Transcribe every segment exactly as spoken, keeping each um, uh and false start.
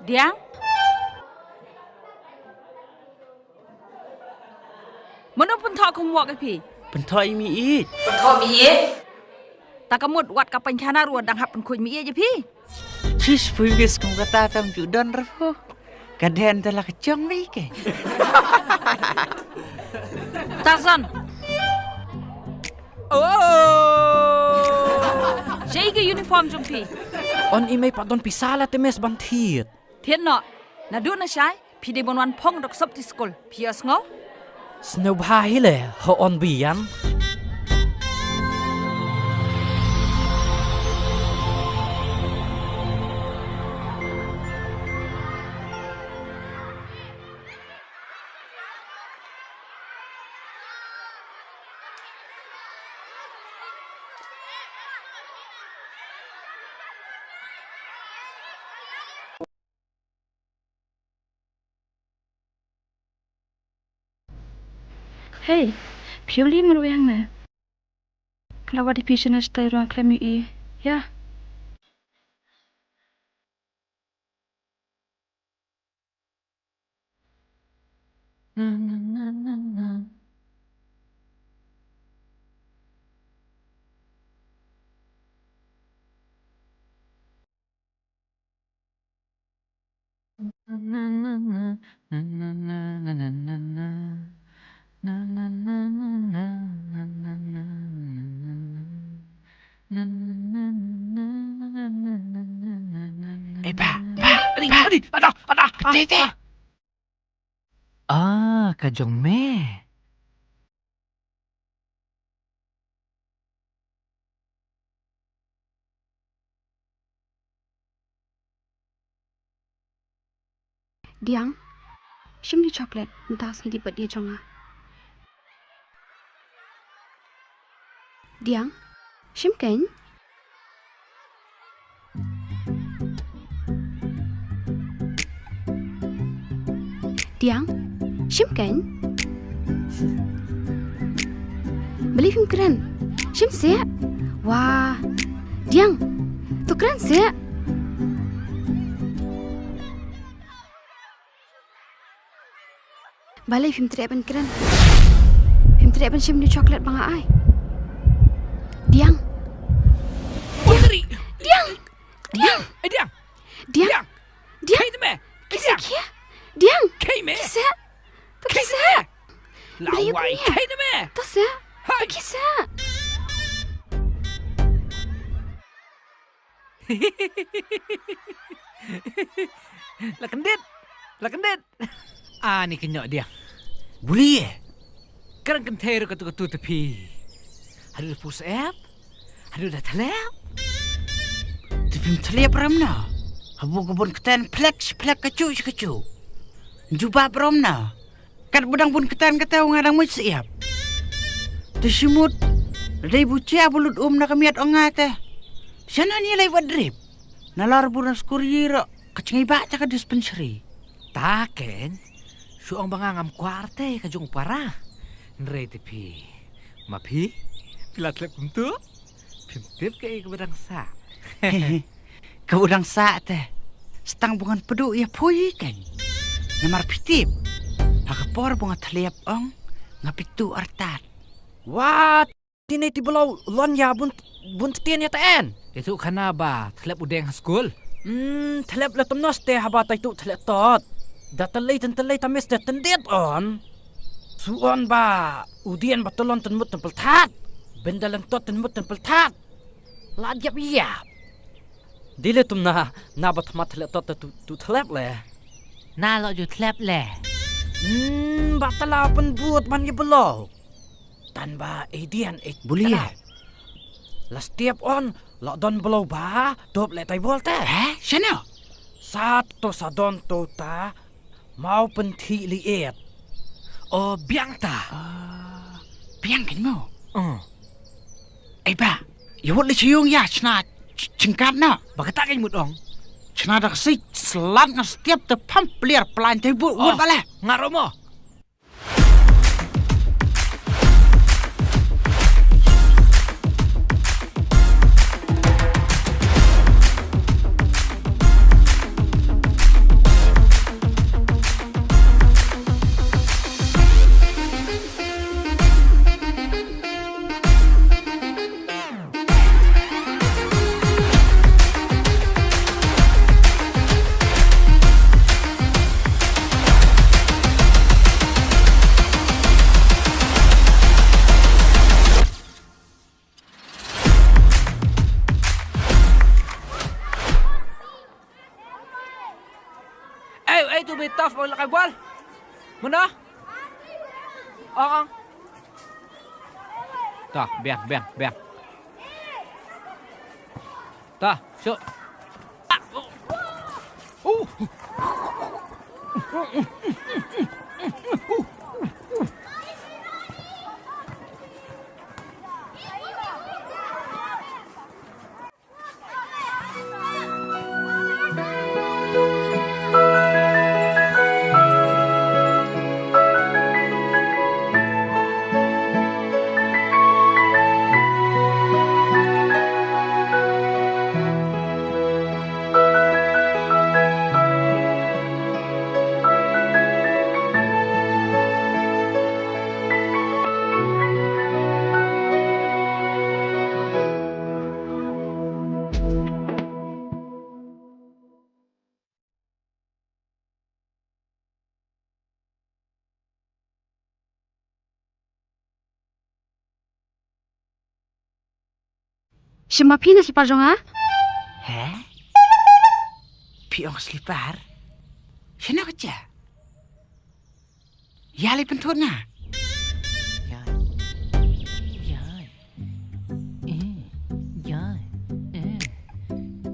Diang? Mano pynthoh kumwok ïa phi? Pynthoh ïa mi ïeit. Pynthoh mi ïeit. Ta ka mut wat ka pynkhana ruh dang hap pynkhuid mi ïeit ïa phi. Chish, phi wis kum kata tam ju don ruh. Ka den te la ka jong mi ke. Tarzan. Oh! Jai ki uniform jong phi. On i mei pat don pisa la te mes ban thied. Thied noh. Naduh nashai phi dei ban wan phong dok sop ti skul. Phi ïohsngew? Sngewbha hi le, ho on biang. Hei, phi ïoh lyngngoh ruh ïa nga ne? Ka la wad ïa phi shane shatai ruh nga khlem ïohi ïa. Eh, ba, ba, ba. Adi, adi, ada, ada. Te, te. Ah, ka jong me. Diang, shim ni chocolate, mynta sngi dei pat ïa jong nga. Diang, shim kein. Diang, shim kein. Balei phim kren? Shim seh. Wah. Diang, to kren seh. Balei phim treh ban kren? Phim treh ban shim ni chocolate ba nga ai. Diang. Diang. Diang. Diang. Eh, Diang. Diang. Diang. Diang. Khie te me. Khie seh. Diang. Khie me. Khie seh. To khie seh. Lawei, khie te me. To seh. To khie seh. La kyndit. La kyndit. Ani kynnoh Diang. Buli eh. Kren kynthei ruh katu katu te phi. Haduh da pus ep. Haduh da thlep. Te phim thlep ram na. Habu ka bun kten phlek phlek kachu kachu. Jubab ram na. Kat ba dang bun kten kata u nga dang mut siap. Te shimut. Dei bu chia bu lut um na ka miat ong nga te. Shana ni lai wat drip. Nalar bu ran skur yi ro. Ka chngi ba cha ka dispensary. Ta ken. Shu ong ba nga ngam kwar te ka jong para. Nrei te phi. Ma phi. Phi la thlep kumtu. Phim tip kaei kaba dang sah. Kaba dang sah te. Stang ba ngan pduh ïa phi kein. Namar phi tip. Ha ka por ba nga thlep ong nga pyntuh artat. Wat. Tine ti blo lon ïa bun bun ktien ïa ta en. Itu khana ba thlep u deng ha skul. Hmm, thlep la tymnos te haba tai tu thlep tot. Da tele ten tele ta mes te tendit on. Su on ba u dien ba telon ten mut ten pelthat. Bendalan tot ten mut ten pelthat. La diap ïap. Dile tum na, na ba thma thlep tot tu, tu thlep le. Na lo ju thlep le. Hmm, ba tala pen but ban ye belo. Tan ba edian ek buli. La step on, la don belo ba, dop le tai bol te. Eh, shano? Sat to sa don to ta, Mau pynthih liet. O biang ta. Ah, biang kan mo. Oh. Ei ba, ïa wat li siyong ïa chna ch-, chingkat na. Ba kata kan mut ong. Chna dak si slat nga step te pam pliar plan te bu wat bale. Nga romo. Itu be tough ba la kai bal. Mana? Ong ong. Ta, biang, biang, biang. Ta, suk. Uh. Shim ma phi na slipar jong nga? He? Phi ong slipar? Shano ka jia? Ïa lei pynthut nga. Ïa. Ïa. Eh. Ïa. Eh.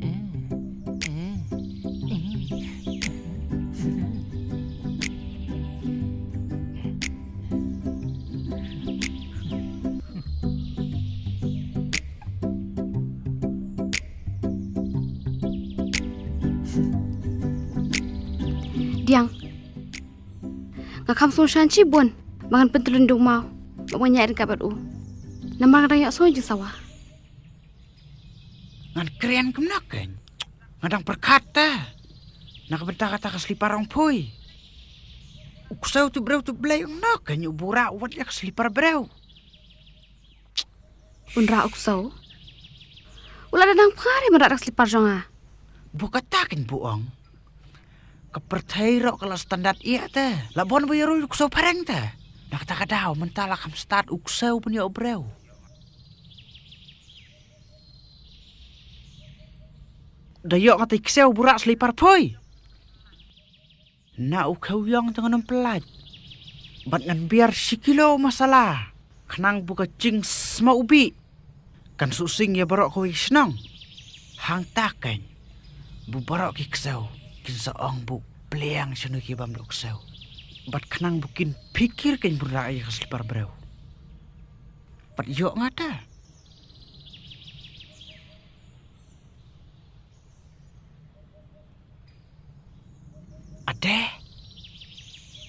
Eh. Eh. Eh. Diang. Nga kham sngewshan shibun ba ngan pyntylun dewmaw bad ban ïaid ryngkat bad u. Namar nga dang ïohsngew jingsawa. Ngan kren kumno kein? Nga dang pyrkhat te na ka bynta kata ka slipar ong phui. U ksew tu briew tu Blei, ong no kein u buh rah wat ïa ka slipar briew. Un rah u ksew? U la dang phah re ban rah da ka slipar jong nga. Bun kata kein buh ong. Ka pyrthei ruh ka la standard ïa te. La bun ba ïa roi u ksew phareng te. Na kata ka daw mynta la kham stad u ksew ban ïa u briew. Da ïoh nga te ksew buh rah slipar phui. Na u khew ïong te ngan ym pyllait. Bad ngan biar shi kilo masala. Khnang ba ka jingsma u bih kan shu sing ïa baroh kawei shnong. Hangta kein ba baroh ki ksew kin sa ong ba u pliang shano ki bam da u ksew. Bad khnang ba kin phikir kein ban rah ïa ka slipar briew. Bad ïoh nga te. Ade.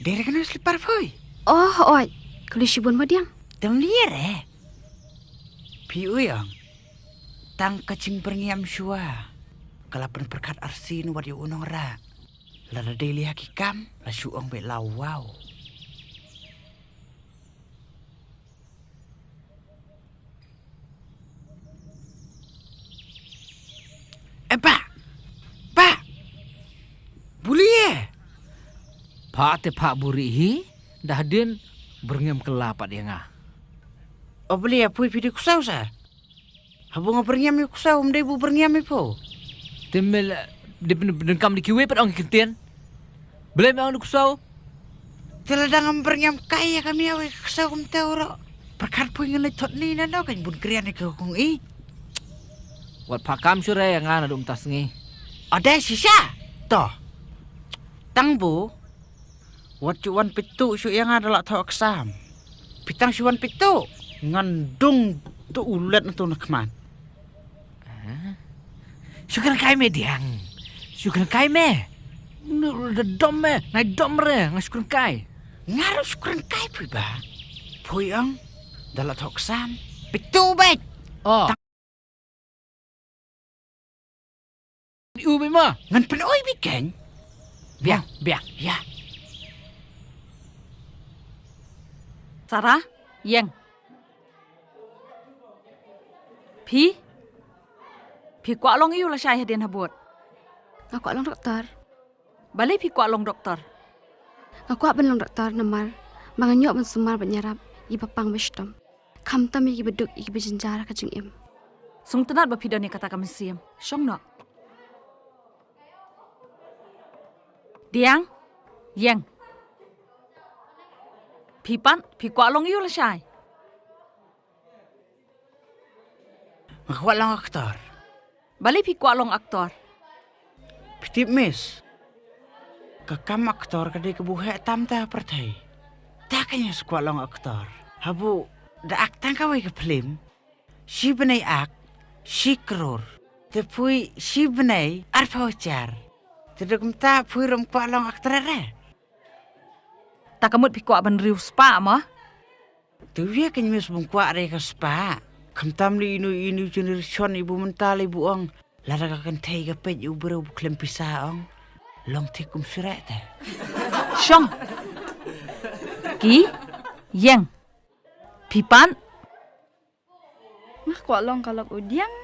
Dei re kano slipar phui? Oh, oi. Kuli shibun ma Diang. Tem lier eh. Phi u ïong. Tang ka jingbyrngiam shuwa. Ka la pynpyrkhat arsien wat ïa u nongrah. Lada dei lei ha ki kam la shu ong beit la wow. Eh, pa. Pa. Buli eh. Pha te pha buri hi. Dah din byrngem kylla pat ïa nga. O buli eh, pui phi dei ksew sa. Haba nga byrngem ïa ksew, ym dei bu byrngem ïa pho. Te me la, dei pyn-, pyndonkam da kiwei pat ong ki ktien. Balei me ong da ksew? Te lada ngam byrngem kai ïa ka miaw ïa ka ksew kumta u ruh. Pyrkhat phi ngan leit thot ni na no kan bun krian ïa ka kong i. Wat pha kam shuh re ïa nga naduh mynta sngi. Ade shisha. To. Tang bu. Wat shu wan peit tuh shuh ïa nga da la thoh exam. Phi tang shu wan peit tuh. Ngan dung tuh u let na tu na khmat. Shu kren kai me Diang. Shu kren kai me. Nu da dom me, nai dom re, nga shu kren kai. Nga ruh shu kren kai phi ba. Phi ong da la thoh exam. Peit tuh beit. Oh. U bima. Ngan pynoi bikeng. Biang, biang. Ya. Sarah, ïeng. Phi? Phi kwah long ïu lashai hadien habud? Nga kwah long doktor. Balei phi kwah long doktor? Nga kwah ban long doktor namar ba ngan ïoh ban sumar ban ïarap ïa ba pang ba shitom. Khamtam ïa kiba duk, ïa kiba jynjar ha ka jingim. Sngewtynnat ba phi don ïa kata ka mynsiem. Shong noh. Diang, Ïeng. Phi pat, phi kwah long aiu lashai? Nga kwah long actor. Balei phi kwah long actor? Phi tip miss, ka kam actor ka dei kaba heh tam ha pyrthei. Te nga kwah long actor. Habu da act tang kawei ka film, shi bnai act, shi klur. Te phi shi bnai arphew hajar. Te da kumta phi ruh kwah long actor re. Ta ka mut phi kwah ban riewspah mo? Te ïa ka miss, bym kwah re ka spah. Khamtam lei inu inu generation iba mynta lei ba ong, lada ka kynthei ka peit ïa u briew ba khlem pisa, ong, long thik kum syreh te. Shong. Ki, ïeng. Phi pat? Nga kwah long ka lok u Diang.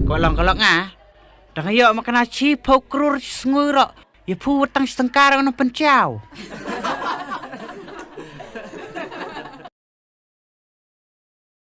Kwah long ka lok nga? Da nga ïoh ma kane shiphew klur shi sngi ruh, ïa phi wat tang shi tyngka ruh ngan pynchaw.